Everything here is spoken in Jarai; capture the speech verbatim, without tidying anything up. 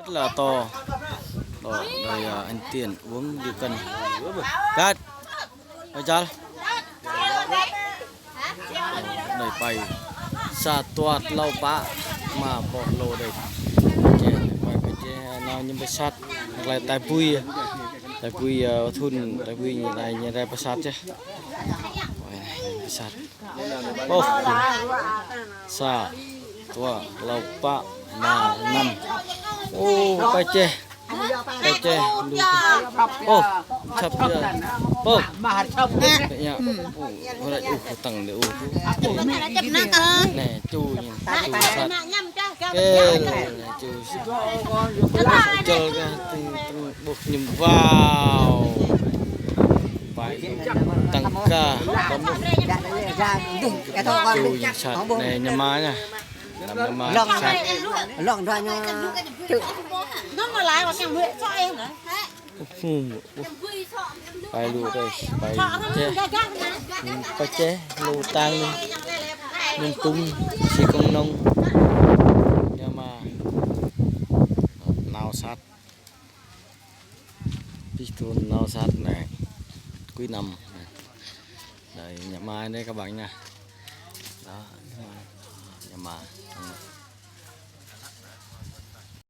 Là to. Đó, đây, à, anh Tiên uống rượu cần. Cắt. Ơi chal. Đây pai. Sa tuat hlâo pă ma boh hlâo đây. Pơjeh, pai pơjeh nao ñăm pơsat. Lai tai bui. Tai bui, à, thun, tai bui ñu lai ñu lai pơsat čeh. Pai ñăm pơsat. Ôh, sa, dua, hlâo, pă, rơma, năm. Ôh, pơjeh. Pơjeh, lu. Ôh, čăp ya. Ôh. Pơjeh. Ôh, ôh, tang de, ôh. Nè, ču ñu. Ču sat. Kê, nè, ču sat. Čel ka, ting, ting, ƀuh ñăm, wow. Pai lu tăng ca, pơmŭt. Ču ñu sat, nè, ñu ma ñu. Năm ñu ma sat. Lŏng dua ñu. Pai lu đây, pai čeh. Pơjeh lu tăng ñu. Ñu tung, si kông nông. Ñu ma. Nao sat. Pih thun nao sat nè. Cuối năm. Đây, ñu ma đây các bạn nha. Đó, ñu ma.